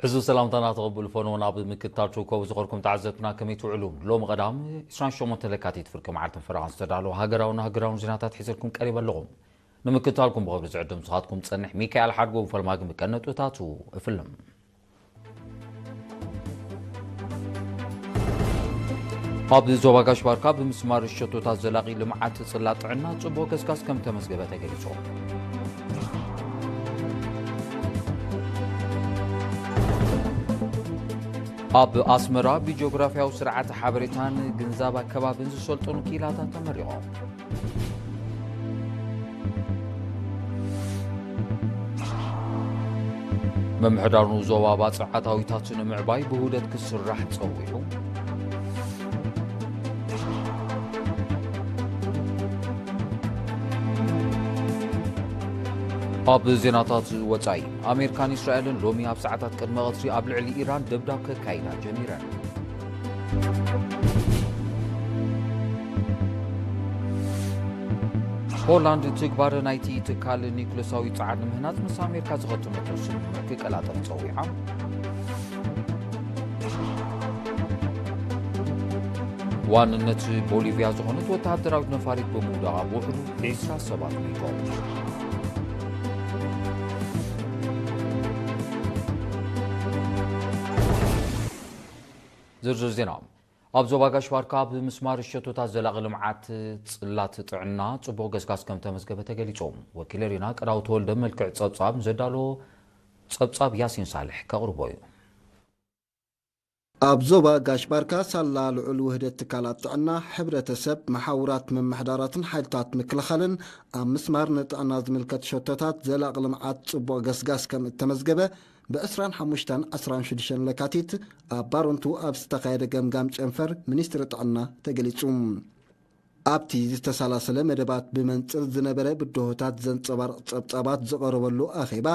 ሕዙ ሰላምታና ተቐብሉ ፈንዎ ናብ ምክትታል ትርከቡ ዝኸርኩም ተዓዘብትና ከመይ ትውዕሉ? ሎም ቐዳም ዕስራን ሸሞንተ ለካቲት ፍርቂ መዓልትን ፈረቓን ዝተዳለወ ሃገራውን ሃገራውን ዜናታት ሒዘልኩም ቀሪበ ኣለኹም። ንምክትታልኩም ብኸብሪ ዝዕድም ስኻትኩም ጸንሕ ሚካኤል ሓድጎ ፈርማግ ምቀነጡታቱ እፍልም። ኣብ ዞባ ጋሽ ባርካ ብምስማር ሸቶታት ዘላቒ ልምዓት ጽላት ጥዕና ጽቡቕ ገስጋስ ከም ተመዝገበ ተገሊጹ። ኣብ ኣስመራ ብጂኦግራፊያዊ ስርዓተ ሓበሬታን ግንዛብ ኣከባብን ዝሰልጠኑ ክኢላታት ተመሪቖም። ምምሕዳር ዞባ ባጽዕ ኣታዊታት ንምዕባይ ብውህደት ክስራሕ ጸዊዑ። ኣብ ዜናታት ወጻኢ፣ ኣሜሪካን እስራኤልን ሎሚ ኣብ ሰዓታት ቅድመ ቀትሪ ኣብ ልዕሊ ኢራን ደብዳብ ከካይዳ ጀሚረን። ሆላንድ ትግባረ ናይቲ ትካል ኒውክለሳዊ ጸዓት ንምህናጽ ምስ ኣሜሪካ ዝኸተመቶ ስምምዕ ክቀላጠፍ ጸዊዓ። ዋንነት ቦሊቪያ ዝኾነት ወተሃደራዊት ነፋሪት ብምውዳቓ ብውሕዱ ዕስራ ሰባት ሞይቶም። ዝርዝር ዜና። ኣብ ዞባ ጋሽ ባርካ ብምስማር ሸቶታት ዘላቒ ልምዓት ጽላት ጥዕና ጽቡቕ ገስጋስ ከም ተመዝገበ ተገሊጹ። ወኪል ሪና ቀዳው ተወልደ መልክዕ ጸብጻብ ዘዳሎ ጸብጻብ ያሲን ሳልሕ ከቕርቦ እዩ። ኣብ ዞባ ጋሽ ባርካ ሳላ ልዑል ውህደት ትካላት ጥዕና፣ ሕብረተሰብ፣ መሓውራት ምምሕዳራትን ሓይልታት ምክልኻልን ኣብ ምስማር ንጥዕና ዝምልከት ሸቶታት ዘላቒ ልምዓት ጽቡቕ ገስጋስ ከም እተመዝገበ ብ25ን 26 ለካቲት ኣብ ባሮንቱ ኣብ ዝተኻየደ ገምጋም ጨንፈር ሚኒስትሪ ጥዕና ተገሊጹ። ኣብቲ ዝተሰላሰለ መደባት ብመንጽር ዝነበረ ብድሆታት ዘንጸባርቕ ጸብጻባት ዝቐረበሉ ኣኼባ፣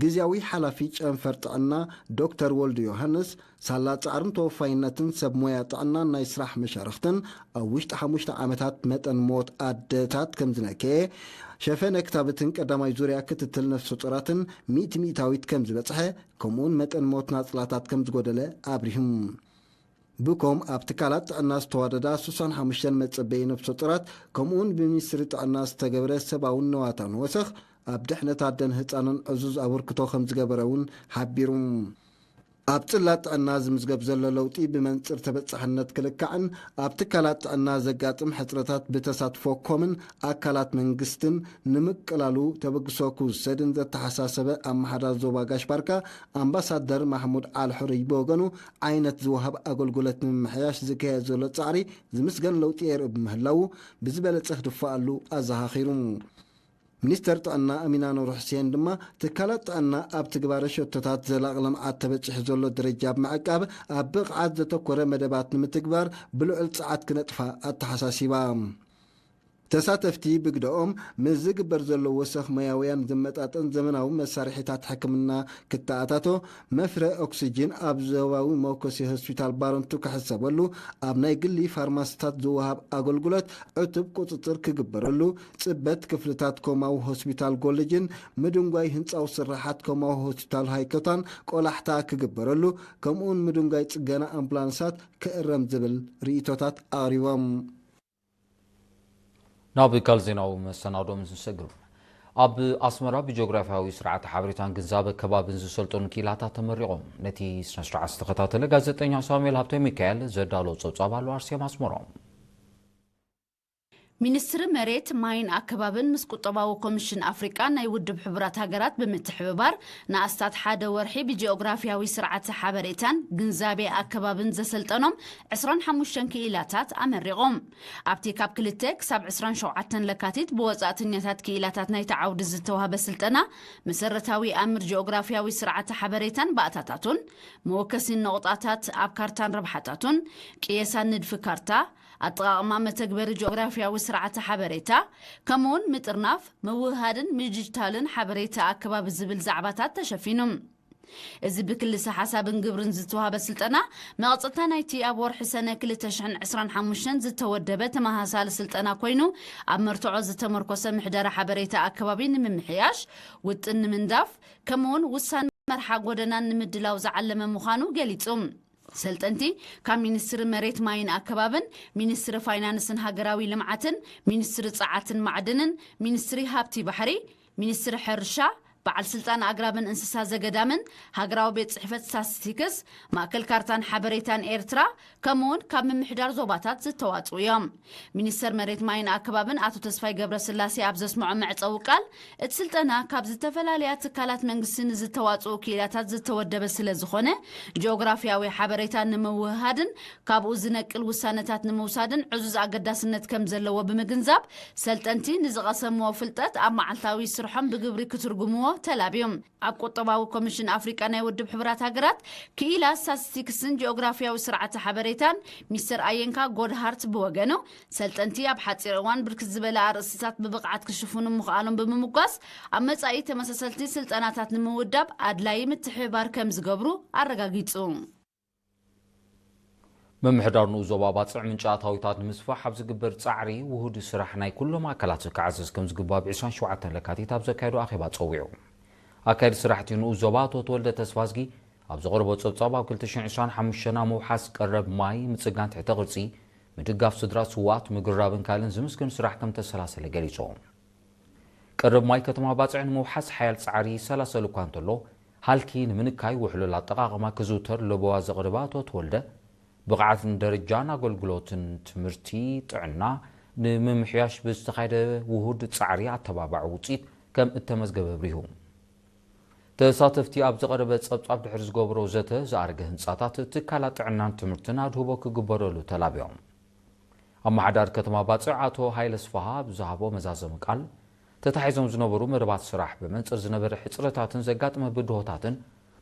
ግዝያዊ ሓላፊ ጨንፈር ጥዕና ዶክተር ወልዱ ዮሃንስ፣ ሳላ ጻዕርን ተወፋይነትን ሰብ ሞያ ጥዕናን ናይ ስራሕ መሻርኽትን ኣብ ውሽጢ ሓሙሽተ ዓመታት መጠን ሞት ኣደታት ከም ዝነከየ፣ ሸፈነ ክታብትን ቀዳማይ ዙርያ ክትትል ነፍሰ ጡራትን ሚእቲ ሚእታዊት ከም ዝበጽሐ፣ ከምኡውን መጠን ሞት ናጽላታት ከም ዝጎደለ ኣብሪሁ። ብኮም ኣብ ትካላት ጥዕና ዝተዋደዳ ስሳን ሓሙሽተን መጸበዪ ነፍሰ ጡራት፣ ከምኡውን ብሚኒስትሪ ጥዕና ዝተገብረ ሰብኣውን ነዋታን ወሰኽ፣ ኣብ ድሕነት ኣደን ህጻንን ዕዙዝ ኣበርክቶ ከም ዝገበረ እውን ሓቢሩ። ኣብ ጽላት ጥዕና ዝምዝገብ ዘሎ ለውጢ ብመንጽር ተበጻሕነት ክልካዕን ኣብ ትካላት ጥዕና ዘጋጥም ሕጽረታት ብተሳትፎ ኮምን ኣካላት መንግስትን ንምቅላሉ ተበግሶ ክውሰድን ዘተሓሳሰበ ኣመሓዳር ዞባ ጋሽ ባርካ ኣምባሳደር ማሕሙድ ኣል ሑሪ ብወገኑ፣ ዓይነት ዝወሃብ ኣገልግሎት ንምምሕያሽ ዝካየድ ዘሎ ጻዕሪ ዝምስገን ለውጢ የርኢ ብምህላዉ፣ ብዝበለጸ ክድፋኣሉ ኣዘኻኺሩ። ሚኒስተር ጥዕና ኣሚና ኑር ሑሴን ድማ፣ ትካላት ጥዕና ኣብ ትግባረ ሸቶታት ዘላቒ ልምዓት ተበጺሑ ዘሎ ደረጃ ብምዕቃብ፣ ኣብ ብቕዓት ዘተኮረ መደባት ንምትግባር ብልዑል ጸዓት ክነጥፋ ኣተሓሳሲባ። ተሳተፍቲ ብግደኦም፣ ምስ ዝግበር ዘሎ ወሰኽ ሞያውያን ዝመጣጠን ዘመናዊ መሳርሒታት ሕክምና ክተኣታቶ፣ መፍረ ኦክስጅን ኣብ ዞባዊ መወከሲ ሆስፒታል ባረንቱ ክሕሰበሉ፣ ኣብ ናይ ግሊ ፋርማሲታት ዝወሃብ ኣገልግሎት ዕቱብ ቁጽጽር ክግበረሉ፣ ጽበት ክፍልታት ኮማዊ ሆስፒታል ጎልጅን ምድንጓይ ህንጻዊ ስርሓት ኮማዊ ሆስፒታል ሃይኮታን ቆላሕታ ክግበረሉ፣ ከምኡውን ምድንጓይ ጽገና ኣምቡላንሳት ክእረም ዝብል ርእይቶታት ኣቕሪቦም። ናብ ካልእ ዜናዊ መሰናዶ ምስ ንሰግር፣ ኣብ ኣስመራ ብጂኦግራፊያዊ ስርዓተ ሓበሬታን ግንዛበ ከባብን ዝሰልጠኑ ክኢላታት ተመሪቖም። ነቲ ስነ ስርዓት ዝተኸታተለ ጋዜጠኛ ሳሙኤል ሃብተ ሚካኤል ዘዳሎ ጸብጻብ ኣሎ። ኣርሴማ ኣስመሮም። ሚኒስትሪ መሬት፣ ማይን ኣከባብን ምስ ቁጠባዊ ኮሚሽን ኣፍሪቃ ናይ ውድብ ሕቡራት ሃገራት ብምትሕብባር ንኣስታት ሓደ ወርሒ ብጂኦግራፊያዊ ስርዓተ ሓበሬታን ግንዛቤ ኣከባብን ዘሰልጠኖም ዕስራን ሓሙሽተን ክኢላታት ኣመሪቖም። ኣብቲ ካብ ክልተ ክሳብ ዕስራን ሸውዓተን ለካቲት ብወጻእተኛታት ክኢላታት ናይቲ ዓውዲ ዝተዋህበ ስልጠና፣ መሰረታዊ ኣምር ጂኦግራፊያዊ ስርዓተ ሓበሬታን ባእታታቱን፣ መወከሲን ነቑጣታት ኣብ ካርታን ረብሓታቱን፣ ቅየሳን ንድፊ ካርታ፣ ኣጠቓቕማ መተግበሪ ጂኦግራፊያዊ ስርዓተ ሓበሬታ፣ ከምኡውን ምጥርናፍ፣ ምውህሃድን ምድጅታልን ሓበሬታ ኣከባቢ ዝብል ዛዕባታት ተሸፊኑ። እዚ ብክልሰ ሓሳብን ግብርን ዝተዋህበ ስልጠና፣ መቐጸልታ ናይቲ ኣብ ወርሒ ሰነ ክልተ ሽሕን ዕስራን ሓሙሽተን ዝተወደበ ተመሳሳሊ ስልጠና ኮይኑ፣ ኣብ መርትዖ ዝተመርኮሰ ምሕደራ ሓበሬታ ኣከባቢ ንምምሕያሽ፣ ውጥን ንምንዳፍ፣ ከምኡውን ውሳነ መርሓ ጎደናን ንምድላው ዝዓለመ ምዃኑ ገሊጹ። ሰልጠንቲ ካብ ሚኒስትሪ መሬት ማይን ኣከባብን፣ ሚኒስትሪ ፋይናንስን ሃገራዊ ልምዓትን፣ ሚኒስትሪ ጸዓትን ማዕድንን፣ ሚኒስትሪ ሃብቲ ባሕሪ፣ ሚኒስትሪ ሕርሻ፣ በዓል ስልጣን ኣግራብን እንስሳ ዘገዳምን፣ ሃገራዊ ቤት ጽሕፈት ስታስቲክስ፣ ማእከል ካርታን ሓበሬታን ኤርትራ፣ ከምኡውን ካብ ምምሕዳር ዞባታት ዝተዋጽኡ እዮም። ሚኒስተር መሬት ማይን ኣከባብን ኣቶ ተስፋይ ገብረስላሴ ኣብ ዘስምዖ መዕጸዊ ቃል፣ እቲ ስልጠና ካብ ዝተፈላለያ ትካላት መንግስቲ ንዝተዋጽኡ ክኢላታት ዝተወደበ ስለ ዝኾነ፣ ጂኦግራፍያዊ ሓበሬታ ንምውህሃድን ካብኡ ዝነቅል ውሳነታት ንምውሳድን ዕዙዝ ኣገዳስነት ከም ዘለዎ ብምግንዛብ፣ ሰልጠንቲ ንዝቐሰምዎ ፍልጠት ኣብ መዓልታዊ ስርሖም ብግብሪ ክትርጉምዎ ተላብዮም። ኣብ ቁጠባዊ ኮሚሽን ኣፍሪቃ ናይ ውድብ ሕቡራት ሃገራት ክኢላ ስታቲስቲክስን ጂኦግራፍያዊ ስርዓተ ሓበሬታን ሚስተር ኣየንካ ጎድሃርት ብወገኑ፣ ሰልጠንቲ ኣብ ሓጺር እዋን ብርክት ዝበለ ኣርእስትታት ብብቕዓት ክሽፍኑ ምኽኣሎም ብምምጓስ፣ ኣብ መጻኢ ተመሳሰልቲ ስልጠናታት ንምውዳብ ኣድላዪ ምትሕብባር ከም ዝገብሩ ኣረጋጊጹ። ምምሕዳር ንኡስ ዞባ ባጽዕ ምንጪ ኣታዊታት ንምስፋሕ ኣብ ዝግበር ጻዕሪ ውሁድ ስራሕ ናይ ኩሎም ኣካላት ክዓዘዝ ከም ዝግባእ ብ ዕስራን ሸውዓተን ለካቲት ኣብ ዘካየዶ ኣኼባ ጸዊዑ። ኣካየዲ ስራሕቲ ንኡስ ዞባ ኣቶ ተወልደ ተስፋዝጊ ኣብ ዘቕረቦ ጸብጻብ ኣብ ክልተ ሽሕን ዕስራን ሓሙሽተን ኣብ ምውሓስ ቀረብ ማይ፣ ምጽጋን ትሕተ ቅርጺ፣ ምድጋፍ ስድራ ስውኣት፣ ምግራብን ካልእን ዝምስገን ስራሕ ከም ተሰላሰለ ገሊጹ። ቀረብ ማይ ከተማ ባጽዕ ንምውሓስ ሓያል ጻዕሪ ይሰላሰል እኳ እንተሎ፣ ሃልኪ ንምንካይ ውሕሉል ኣጠቓቕማ ክዝውተር ለበዋ ዘቕረበ ኣቶ ተወልደ፣ ብቕዓትን ደረጃን ኣገልግሎትን ትምህርቲ ጥዕና ንምምሕያሽ ብዝተኻየደ ውሁድ ጻዕሪ ኣተባባዒ ውጽኢት ከም እተመዝገበ ኣብሪሁ። ተሳተፍቲ ኣብ ዝቐረበ ጸብጻብ ድሕሪ ዝገብሮ ዘተ፣ ዝኣረገ ህንጻታት ትካላት ጥዕናን ትምህርትን ኣድህቦ ክግበረሉ ተላብዮም። ኣመሓዳሪ ከተማ ባጽዕ ኣቶ ሃይለ ስፍሃ ኣብ ዝሃቦ መዛዘሚ ቃል፣ ተታሒዞም ዝነበሩ መደባት ስራሕ ብመንጽር ዝነበረ ሕጽረታትን ዘጋጠመ ብድሆታትን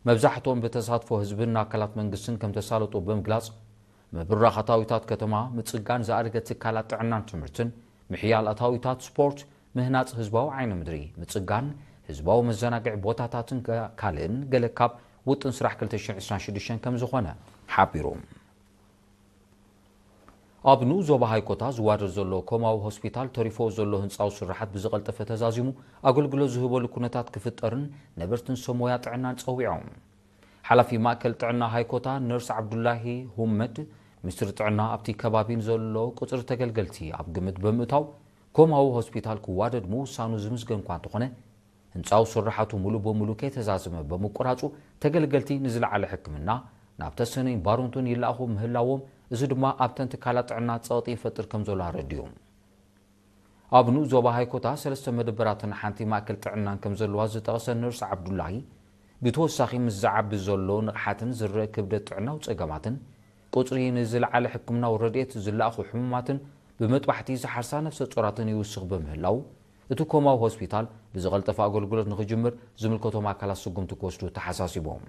መብዛሕትኦም ብተሳትፎ ህዝብን ኣካላት መንግስትን ከም ተሳለጡ ብምግላጽ፣ ምብራኽ ኣታዊታት ከተማ፣ ምጽጋን ዝኣረገ ትካላት ጥዕናን ትምህርትን፣ ምሕያል ኣታዊታት ስፖርት፣ ምህናጽ ህዝባዊ ዓይኒ ምድሪ፣ ምጽጋን ህዝባዊ መዘናግዒ ቦታታትን ካልእን ገለ ካብ ውጥን ስራሕ ክልተ ሽሕን ዕስራን ሽዱሽተን ከም ዝኾነ ሓቢሩ። ኣብ ንኡስ ዞባ ሃይኮታ ዝዋደድ ዘሎ ኮማዊ ሆስፒታል ተሪፎ ዘሎ ህንጻዊ ስርሓት ብዝቐልጠፈ ተዛዚሙ ኣገልግሎት ዝህበሉ ኩነታት ክፍጠርን ነበርትን ሰብ ሞያ ጥዕናን ጸዊዖም። ሓላፊ ማእከል ጥዕና ሃይኮታ ነርስ ዓብዱላሂ ሁመድ፣ ሚኒስትሪ ጥዕና ኣብቲ ከባቢ ንዘሎ ቁጽሪ ተገልገልቲ ኣብ ግምት ብምእታው ኮማዊ ሆስፒታል ክዋደድ ምውሳኑ ዝምስገን እኳ እንተኾነ፣ ህንጻዊ ስርሓቱ ሙሉእ ብሙሉእ ከይተዛዘመ ብምቁራጹ፣ ተገልገልቲ ንዝለዓለ ሕክምና ናብ ተሰነይን ባረንቱን ይለኣኹ ምህላዎም፣ እዚ ድማ ኣብተን ትካላት ጥዕና ጸቕጢ ይፈጥር ከም ዘሎ ኣረዲኡ። ኣብ ንኡስ ዞባ ሃይኮታ ሰለስተ መደበራትን ሓንቲ ማእከል ጥዕናን ከም ዘለዋ ዝጠቐሰ ነርስ ዓብዱላሂ፣ ብተወሳኺ ምስ ዝዓቢ ዘሎ ንቕሓትን ዝረአ ክብደት ጥዕናዊ ጸገማትን፣ ቁጽሪ ንዝለዓለ ሕክምናዊ ረድኤት ዝለኣኹ ሕሙማትን ብመጥባሕቲ ዝሓርሳ ነፍሰ ጾራትን ይውስኽ ብምህላው፣ እቲ ኮማዊ ሆስፒታል ብዝቐልጠፈ ኣገልግሎት ንኽጅምር ዝምልከቶም ኣካላት ስጉምቲ ክወስዱ ተሓሳሲቦም።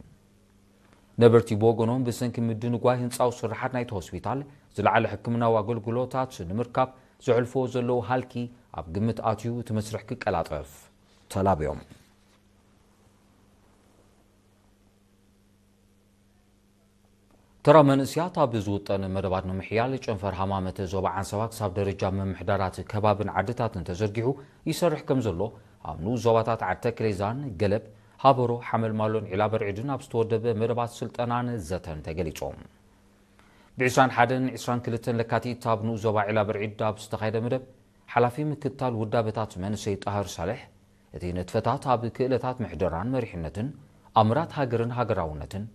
ነበርቲ ብወገኖም፣ ብሰንኪ ምድንጓይ ህንጻዊ ስርሓት ናይቲ ሆስፒታል ዝለዓለ ሕክምናዊ ኣገልግሎታት ንምርካብ ዘሕልፍዎ ዘለዉ ሃልኪ ኣብ ግምት ኣትዩ እቲ መስርሕ ክቀላጠፍ ተላብዮም። ተራ መንእስያት ኣብ ዝውጠን መደባት ንምሕያል ጨንፈር ሃማመተ ዞባ ዓንሰባ ክሳብ ደረጃ ምምሕዳራት ከባብን ዓድታትን ተዘርጊሑ ይሰርሕ ከም ዘሎ ኣብ ንኡስ ዞባታት ዓዲ ተክሌዛን ገለብ፣ ሃበሮ፣ ሓመልማሎን ዒላ በርዒድን ኣብ ዝተወደበ መደባት ስልጠናን ዘተን ተገሊጾም። ብ21ን 22 ለካቲት ኣብ ንኡስ ዞባ ዒላ በርዒድ ኣብ ዝተኻየደ መደብ፣ ሓላፊ ምክትታል ውዳበታት መንእሰይ ጣህር ሳልሕ፣ እቲ ንጥፈታት ኣብ ክእለታት ምሕደራን መሪሕነትን፣ ኣምራት ሃገርን ሃገራውነትን፣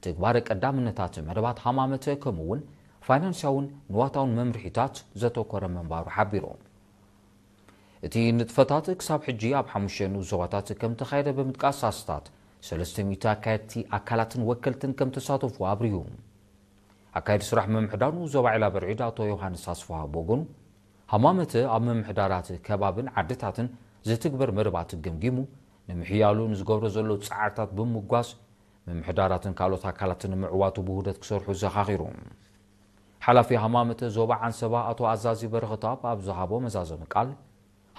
ትግባረ ቀዳምነታት መደባት ሃማመተ ከምኡ እውን ፋይናንሳውን ንዋታውን መምርሒታት ዘተኮረ ምንባሩ ሓቢሩ። እቲ ንጥፈታት ክሳብ ሕጂ ኣብ ሓሙሽተ ንኡስ ዞባታት ከም ተኻየደ ብምጥቃስ ኣስታት ሰለስተ ሚእቲ ኣካየድቲ ኣካላትን ወከልትን ከም ተሳተፉ ኣብሪሁ። ኣካየዲ ስራሕ ምምሕዳር ንኡስ ዞባ ዒላ በርዒድ ኣቶ ዮሃንስ ኣስፍሃ ብወገኑ፣ ሃማመተ ኣብ ምምሕዳራት ከባብን ዓድታትን ዝትግበር መደባት ገምጊሙ፣ ንምሕያሉ ንዝገብሮ ዘሎ ጻዕርታት ብምምጓስ፣ ምምሕዳራትን ካልኦት ኣካላትን ንምዕዋቱ ብውህደት ክሰርሑ ዘኻኺሩ። ሓላፊ ሃማመተ ዞባ ዓንሰባ ኣቶ ኣዛዚ በረኸታብ ኣብ ዝሃቦ መዛዘሚ ቃል፣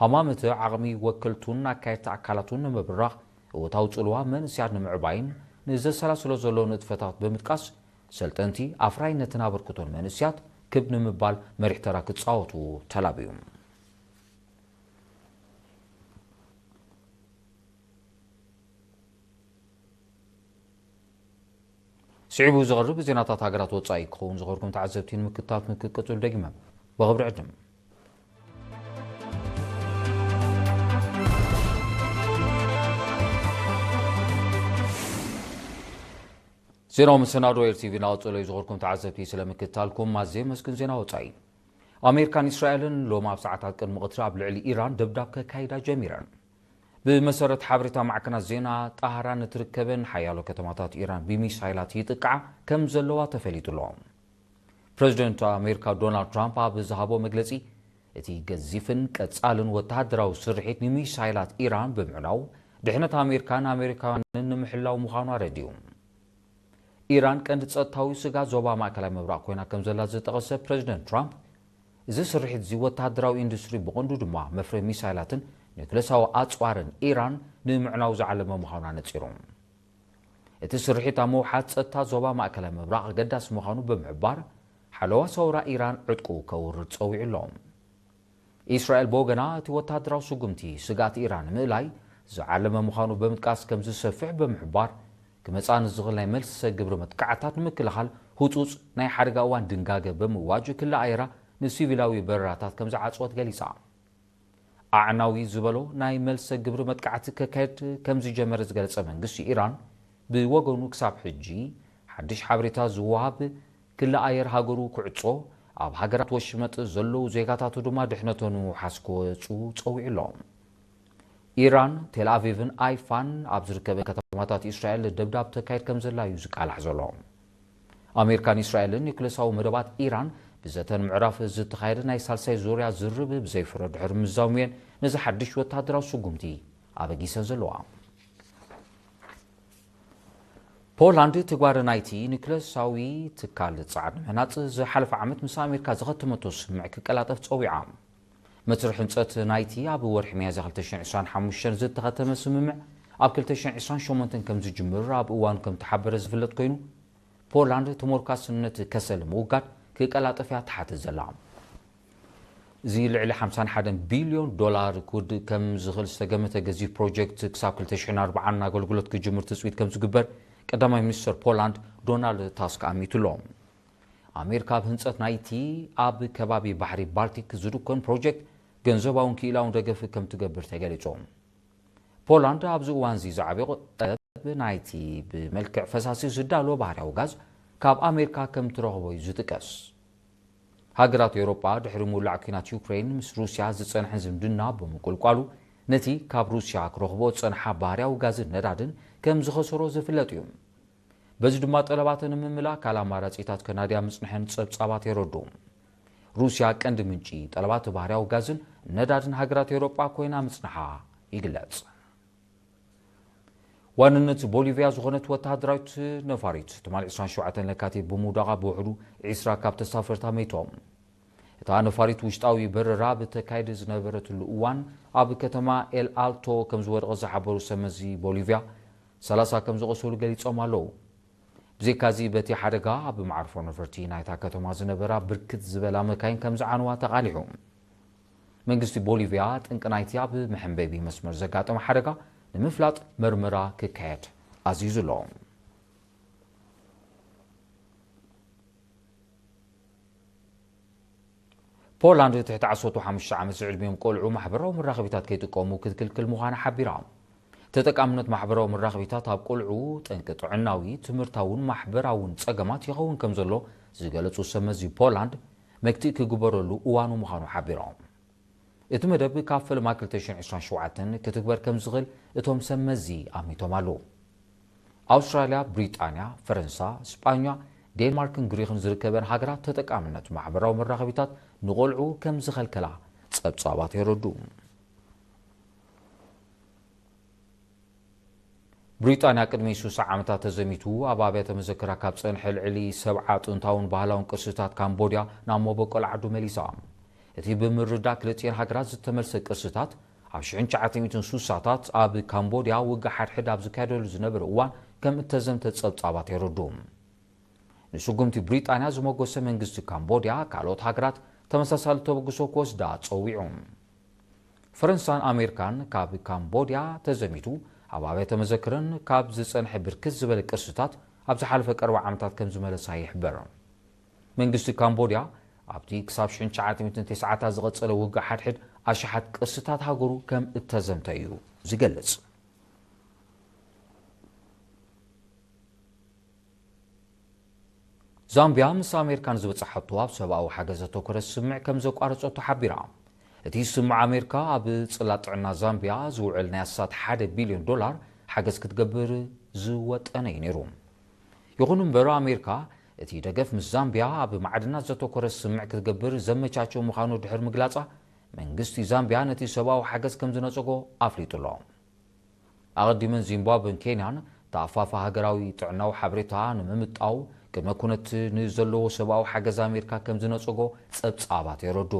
ሃማመተ ዓቕሚ ወከልቱን ኣካየድቲ ኣካላቱን ንምብራኽ፣ እወታዊ ጽልዋ መንእስያት ንምዕባይን ንዘሰላስሎ ዘሎ ንጥፈታት ብምጥቃስ፣ ሰልጠንቲ ኣፍራይነትን ኣበርክቶን መንእስያት ክብ ንምባል መሪሕ ተራ ክጻወቱ ተላብዩ። ስዒቡ ዝቐርብ ዜናታት ሃገራት ወጻኢ ክኸውን ዝኸርኩም ተዓዘብቲ ንምክትታል ክንቅጽል ደጊመ ብኽብሪ ዕድም። ዜናዊ መሰናዶ ኤር ቲ ቪ እናቐጸለ እዩ። ዝኸርኩም ተዓዘብቲ ስለ ምክትታልኩም ኣዝየ መስግን። ዜና ወጻኢ። ኣሜሪካን እስራኤልን ሎም ኣብ ሰዓታት ቅድሚ ቀትሪ ኣብ ልዕሊ ኢራን ደብዳብ ከካይዳ ጀሚረን። ብመሰረት ሓበሬታ ማዕከናት ዜና፣ ጣህራን እትርከበን ሓያሎ ከተማታት ኢራን ብሚሳይላት ይጥቃዓ ከም ዘለዋ ተፈሊጡ ኣሎ። ፕረዚደንት ኣሜሪካ ዶናልድ ትራምፕ ኣብ ዝሃቦ መግለጺ፣ እቲ ገዚፍን ቀጻልን ወተሃደራዊ ስርሒት ንሚሳይላት ኢራን ብምዕናው፣ ድሕነት ኣሜሪካን ኣሜሪካውያንን ንምሕላው ምዃኑ ኣረዲኡ። ኢራን ቀንዲ ጸጥታዊ ስግኣት ዞባ ማእከላይ ምብራቕ ኮይና ከም ዘላ ዝጠቐሰ ፕረዚደንት ትራምፕ፣ እዚ ስርሒት እዚ ወተሃደራዊ ኢንዱስትሪ ብቐንዱ ድማ መፍረ ሚሳይላትን ኒውክለሳዊ ኣጽዋርን ኢራን ንምዕናው ዝዓለመ ምዃኑ ኣነጺሩ። እቲ ስርሒት ኣብ ምውሓድ ጸጥታ ዞባ ማእከላይ ምብራቕ ኣገዳሲ ምዃኑ ብምሕባር፣ ሓለዋ ሰውራ ኢራን ዕጥቁ ከውርድ ጸዊዑ ኣሎ። ኢስራኤል ብወገና፣ እቲ ወተሃደራዊ ስጉምቲ ስግኣት ኢራን ንምእላይ ዝዓለመ ምዃኑ ብምጥቃስ፣ ከምዚ ዝሰፍሕ ብምሕባር፣ ክመጽኣ ንዝኽእል ናይ መልሰ ግብሪ መጥቃዕታት ንምክልኻል ህጹጽ ናይ ሓደጋ እዋን ድንጋገ ብምእዋጅ፣ ክሊ ኣየራ ንሲቪላዊ በረራታት ከም ዝዓጸወት ገሊጻ። ኣዕናዊ ዝበሎ ናይ መልሰ ግብሪ መጥቃዕቲ ከካየድ ከም ዝጀመረ ዝገለጸ መንግስቲ ኢራን፣ ብወገኑ ክሳብ ሕጂ ሓድሽ ሓበሬታ ዝወሃብ ክሊ ኣየር ሃገሩ ክዕጾ፣ ኣብ ሃገራት ወሽመጥ ዘለዉ ዜጋታቱ ድማ ድሕነቶም ንምውሓስ ክወጹ ጸዊዑ ኣሎ። ኢራን፣ ቴል ኣቪቭን ኣይፋን ኣብ ዝርከበ ከተማታት እስራኤል ደብዳብ ተካይድ ከም ዘላ እዩ ዝቃላሕ ዘሎ። ኣሜሪካን እስራኤልን ኒውክለሳዊ መደባት ኢራን ብዘተን ምዕራፍ ዝተኻየደ ናይ ሳልሳይ ዙርያ ዝርርብ ብዘይፍረ ድሕሪ ምዛሙየን፣ ነዚ ሓድሽ ወተሃደራዊ ስጉምቲ ኣበጊሰን ዘለዋ። ፖላንድ ትግባረ ናይቲ ኒውክለሳዊ ትካል ጻዕሪ ምህናጽ ዝሓለፈ ዓመት ምስ ኣሜሪካ ዝኸተመቶ ስምምዕ ክቀላጠፍ ጸዊዓ። መስርሕ ህንጸት ናይቲ ኣብ ወርሒ ሚያዝያ ክልተ ሽሕን ዕስራን ሓሙሽተን ዝተኸተመ ስምምዕ ኣብ ክልተ ሽሕን ዕስራን ሸሞንተን ከም ዝጅምር ኣብ እዋኑ ከም ተሓበረ ዝፍለጥ ኮይኑ፣ ፖላንድ ተሞርካስነት ከሰል ምውጋድ ክቀላጠፍ እያ ትሓትት ዘላ። እዚ ልዕሊ ሓምሳን ሓደን ቢልዮን ዶላር ክውድእ ከም ዝኽእል ዝተገመተ ገዚፍ ፕሮጀክት ክሳብ ክልተ ሽሕን ኣርባዓን ኣገልግሎት ክጅምር ትጽቢት ከም ዝግበር ቀዳማይ ሚኒስተር ፖላንድ ዶናልድ ታስክ ኣሚቱ ኣሎ። ኣሜሪካ ኣብ ህንጸት ናይቲ ኣብ ከባቢ ባሕሪ ባልቲክ ዝድኮን ፕሮጀክት ገንዘባውን ክኢላውን ደገፍ ከም ትገብር ተገሊጹ። ፖላንድ ኣብዚ እዋን እዚ ዝዓበየ ጠለብ ናይቲ ብመልክዕ ፈሳሲ ዝዳሎ ባህርያዊ ጋዝ ካብ ኣሜሪካ ከም ትረኽቦ እዩ ዝጥቀስ። ሃገራት ኤውሮጳ ድሕሪ ምውላዕ ኲናት ዩክሬን ምስ ሩስያ ዝጸንሐን ዝምድና ብምቁልቋሉ፣ ነቲ ካብ ሩስያ ክረኽቦ ዝጸንሓ ባህርያዊ ጋዝን ነዳድን ከም ዝኸሰሮ ዝፍለጥ እዩ። በዚ ድማ ጠለባተን ንምምላእ ካልእ ኣማራጺታት ከናድያ ምጽንሐን ጸብጻባት የረድኡ። ሩስያ ቀንዲ ምንጪ ጠለባት ባህርያዊ ጋዝን ነዳድን ሃገራት ኤውሮጳ ኮይና ምጽንሓ ይግለጽ። ዋንነት ቦሊቪያ ዝኾነት ወተሃደራዊት ነፋሪት ትማሊ ዕስራን ሸውዓተን ለካቲት ብምውዳቓ ብውሕዱ ዒስራ ካብ ተሳፈርታ መይቶም። እታ ነፋሪት ውሽጣዊ በረራ ብተካይደ ዝነበረትሉ እዋን ኣብ ከተማ ኤል ኣልቶ ከም ዝወደቐ ዝሓበሩ ሰብ መዚ ቦሊቪያ፣ ሰላሳ ከም ዝቖሰሉ ገሊጾም ኣለዉ። ብዘይካዚ በቲ ሓደጋ ኣብ መዓርፎ ነፈርቲ ናይታ ከተማ ዝነበራ ብርክት ዝበላ መካይን ከም ዝዓነዋ ተቓሊሑ። መንግስቲ ቦሊቪያ ጠንቂ ናይቲ ኣብ መሐንበቢ መስመር ዘጋጠመ ሓደጋ ንምፍላጥ መርመራ ክካየድ ኣዚዙ ኣሎ። ፖላንድ ትሕቲ ዓሰርተ ሓሙሽተ ዓመት ዝዕድሚኦም ቆልዑ ማሕበራዊ መራኸቢታት ከይጥቀሙ ክትክልክል ምዃና ሓቢራ። ተጠቃምነት ማሕበራዊ መራኸቢታት ኣብ ቆልዑ ጠንቂ ጥዕናዊ፣ ትምህርታውን ማሕበራውን ጸገማት ይኸውን ከም ዘሎ ዝገለጹ ሰብ መዚ ፖላንድ፣ መክትኢ ክግበረሉ እዋኑ ምዃኑ ሓቢሮም። እቲ መደብ ካብ ፈለማ ክልተ ሽሕን ዕስራን ሸውዓተን ክትግበር ከም ዝኽእል እቶም ሰብ መዚ ኣሚቶም ኣለዉ። ኣውስትራልያ፣ ብሪጣንያ፣ ፈረንሳ፣ ስጳኛ፣ ዴንማርክን ግሪኽን ዝርከበን ሃገራት ተጠቃምነት ማሕበራዊ መራኸቢታት ንቖልዑ ከም ዝኸልከላ ጸብጻባት የረድኡ። ብሪጣንያ ቅድሚ ሱሳ ዓመታት ተዘሚቱ ኣብ ኣብያተ መዘክራ ካብ ጸንሐ ልዕሊ ሰብዓ ጥንታውን ባህላውን ቅርስታት ካምቦድያ ናብ መበቆል ዓዱ መሊሳ። እቲ ብምርዳእ ክልቲኤን ሃገራት ዝተመልሰ ቅርስታት ኣብ ሽሕን ትሽዓተ ሚእትን ሱሳታት ኣብ ካምቦድያ ውግእ ሓድሕድ ኣብ ዝካየደሉ ዝነበረ እዋን ከም እተዘምተ ጸብጻባት የረድኡ። ንስጉምቲ ብሪጣንያ ዝመጎሰ መንግስቲ ካምቦድያ ካልኦት ሃገራት ተመሳሳሊ ተበግሶ ክወስዳ ጸዊዑ። ፈረንሳን ኣሜሪካን ካብ ካምቦድያ ተዘሚቱ ኣብ ኣብያተ መዘክርን ካብ ዝጸንሐ ብርክት ዝበለ ቅርስታት ኣብ ዝሓለፈ ቀረባ ዓመታት ከም ዝመለሳ ይሕበር። መንግስቲ ካምቦድያ ኣብቲ ክሳብ ሽሕን ትሽዓተ ሚእትን ተስዓታት ዝቐጸለ ውግእ ሓድሕድ ኣሽሓት ቅርስታት ሃገሩ ከም እተዘምተ እዩ ዝገልጽ። ዛምቢያ ምስ ኣሜሪካ ንዝበጻሓቶ ኣብ ሰብኣዊ ሓገዝ ዘተኮረ ስምምዕ ከም ዘቋረጸቶ ሓቢራ። እቲ ስምምዕ ኣሜሪካ ኣብ ጽላት ጥዕና ዛምቢያ ዝውዕል ናይ ኣስታት ሓደ ቢልዮን ዶላር ሓገዝ ክትገብር ዝወጠነ እዩ ነይሩ። ይኹን እምበር ኣሜሪካ እቲ ደገፍ ምስ ዛምቢያ ኣብ ማዕድናት ዘተኮረ ስምምዕ ክትገብር ዘመቻቸው ምዃኑ ድሕሪ ምግላጻ መንግስቲ ዛምቢያ ነቲ ሰብኣዊ ሓገዝ ከም ዝነጸጎ ኣፍሊጡ ኣሎ። ኣቐዲመን ዚምባብዌን ኬንያን ተኣፋፋ ሃገራዊ ጥዕናዊ ሓበሬታ ንምምጣው ቅድመ ኩነት ንዘለዎ ሰብኣዊ ሓገዝ ኣሜሪካ ከም ዝነጸጎ ጸብጻባት የረዱ።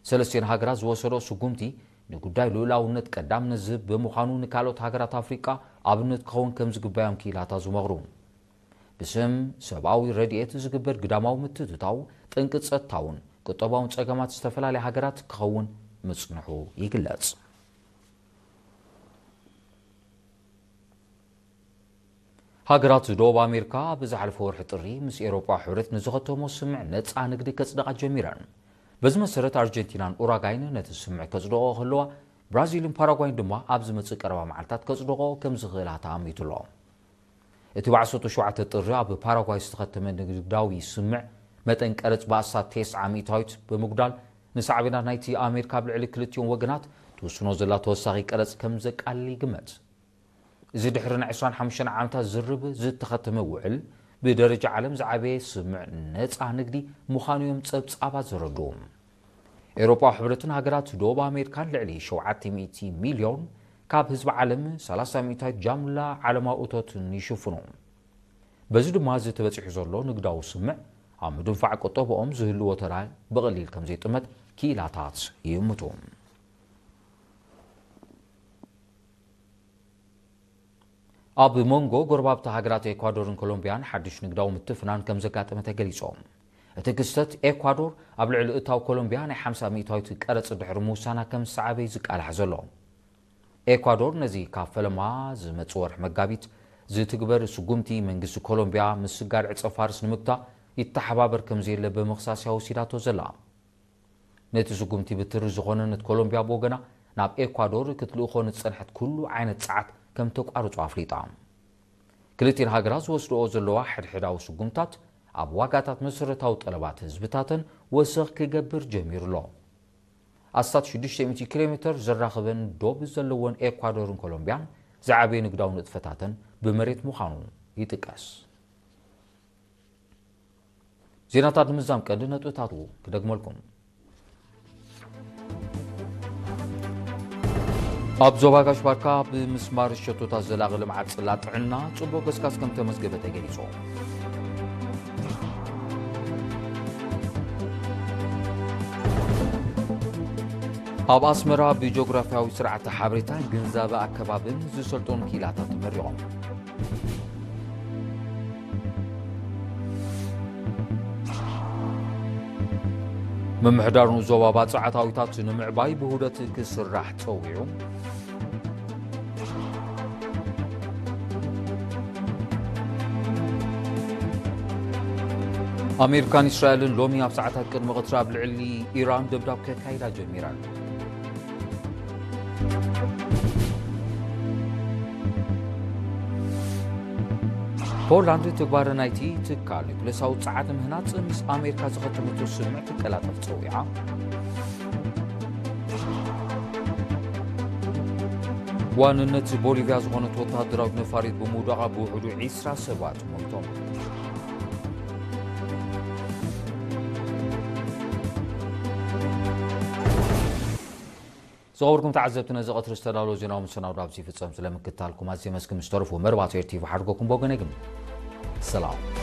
ሰለስቲኤን ሃገራት ዝወሰዶ ስጉምቲ ንጉዳይ ልኡላውነት ቀዳምነት ዝህብ ብምዃኑ ንካልኦት ሃገራት ኣፍሪቃ ኣብነት ክኸውን ከም ዝግባዮም ክኢላታት ዝመኽሩ። ብስም ሰብኣዊ ረድኤት ዝግበር ግዳማዊ ምትእትታው ጠንቂ ጸጥታውን ቁጠባውን ጸገማት ዝተፈላለያ ሃገራት ክኸውን ምጽንሑ ይግለጽ። ሃገራት ደቡብ ኣሜሪካ ብዝሓለፈ ወርሒ ጥሪ ምስ ኤውሮጳ ሕብረት ንዝኸተሞ ስምምዕ ነጻ ንግዲ ከጽድቓ ጀሚረን። በዚ መሰረት ኣርጀንቲናን ኡራጋይን ነቲ ስምምዕ ከጽድቖ ከለዋ ብራዚልን ፓራጓይን ድማ ኣብ ዝመጽእ ቀረባ መዓልታት ከጽድቖ ከም ዝኽእላ ተኣሚቱ ኣሎ። እቲ ብዓሰርተ ሸውዓተ ጥሪ ኣብ ፓራጓይ ዝተኸተመ ንግዳዊ ስምምዕ መጠን ቀረጽ ብኣስታት ተስዓ ሚእታዊት ብምጉዳል ንሳዕቤናት ናይቲ ኣሜሪካ ኣብ ልዕሊ ክልቲኦም ወገናት ትውስኖ ዘላ ተወሳኺ ቀረጽ ከም ዘቃልል ይግመት። እዚ ድሕሪ ናይ ዕስራን ሓሙሽተን ዓመታት ዝርብ ዝተኸተመ ውዕል ብደረጃ ዓለም ዝዓበየ ስምምዕ ነጻ ንግዲ ምዃኑ እዮም ጸብጻባት ዘረድኡ። ኤውሮጳዊ ሕብረትን ሃገራት ደቡብ ኣሜሪካን ልዕሊ ሸውዓተ ሚእቲ ሚልዮን ካብ ህዝቢ ዓለም ሰላሳ ሚእታዊት ጃምላ ዓለማዊ እቶትን ይሽፍኑ። በዚ ድማ እዚ ተበጺሑ ዘሎ ንግዳዊ ስምምዕ ኣብ ምድንፋዕ ቁጠባኦም ዝህልዎ ተራ ብቐሊል ከም ዘይጥመት ክኢላታት ይእምቱ። ኣብ መንጎ ጎረባብቲ ሃገራት ኤኳዶርን ኮሎምቢያን ሓድሽ ንግዳዊ ምትፍናን ከም ዘጋጠመ ተገሊጾም። እቲ ክስተት ኤኳዶር ኣብ ልዕሊ እታው ኮሎምቢያ ናይ ሓምሳ ሚእታዊት ቀረጽ ድሕሪ ምውሳና ከም ዝሰዓበ እዩ ዝቃላሕ ዘሎ። ኤኳዶር ነዚ ካብ ፈለማ ዝመጽእ ወርሒ መጋቢት ዝትግበር ስጉምቲ መንግስቲ ኮሎምቢያ ምስጋር ዕጸ ፋርስ ንምግታእ ይተሓባበር ከም ዘየለ ብምኽሳስ እያ ወሲዳቶ ዘላ። ነቲ ስጉምቲ ብትሪ ዝኾነ ነቲ ኮሎምቢያ ብወገና ናብ ኤኳዶር ክትልእኾ ንዝጸንሐት ኩሉ ዓይነት ጸዓት ከም ተቋርጾ ኣፍሊጣ። ክልቲኤን ሃገራት ዝወስድኦ ዘለዋ ሕድሕዳዊ ስጉምታት ኣብ ዋጋታት መሰረታዊ ጠለባት ህዝብታተን ወሰኽ ክገብር ጀሚሩ ኣሎ። ኣስታት ሽዱሽተ ሚእቲ ኪሎ ሜተር ዘራኽበን ዶብ ዘለወን ኤኳዶርን ኮሎምቢያን ዝዓበየ ንግዳዊ ንጥፈታተን ብመሬት ምዃኑ ይጥቀስ። ዜናታት ንምዛም ቀንዲ ነጥብታቱ ክደግመልኩም። ኣብ ዞባ ጋሽ ባርካ ብምስማር ሸቶታት ዘላቒ ልምዓት ጽላት ጥዕና ጽቡቕ ገስጋስ ከም ተመዝገበ ተገሊጹ። ኣብ ኣስመራ ብጂኦግራፍያዊ ስርዓተ ሓበሬታን ግንዛበ ኣከባብን ዝሰልጠኑ ክኢላታት ተመሪቖም። ምምሕዳር ዞባ ባጽዕ ኣታዊታት ንምዕባይ ብውህደት ክስራሕ ጸዊዑ። ኣሜሪካን እስራኤልን ሎሚ ኣብ ሰዓታት ቅድሚ ቀትሪ ኣብ ልዕሊ ኢራን ደብዳብ ከካይዳ ጀሚረን። ፖላንድ ተግባር ናይቲ ትካል ኒኩሌሳዊ ጸዓት ምህናጽ ምስ ኣሜሪካ ዝኸተመቶ ስምምዕ ክቀላጠፍ ጸዊዓ። ዋንነት ቦሊቪያ ዝኾነት ወተሃደራዊት ነፋሪት ብምውዳቓ ብውሕዱ ዒስራ ሰባት ሞይቶም። ዝኸበርኩም ተዓዘብቲ፣ ነዚ ቀትሪ ዝተዳለወ ዜናዊ መሰናዶ ኣብዚ ይፍጸም። ስለምክትታልኩም ኣዝየ መስግን። ምስ ተረፉ መርባት ኤር ቲቪ ሓድጎኩም በገነ ግን ሰላም።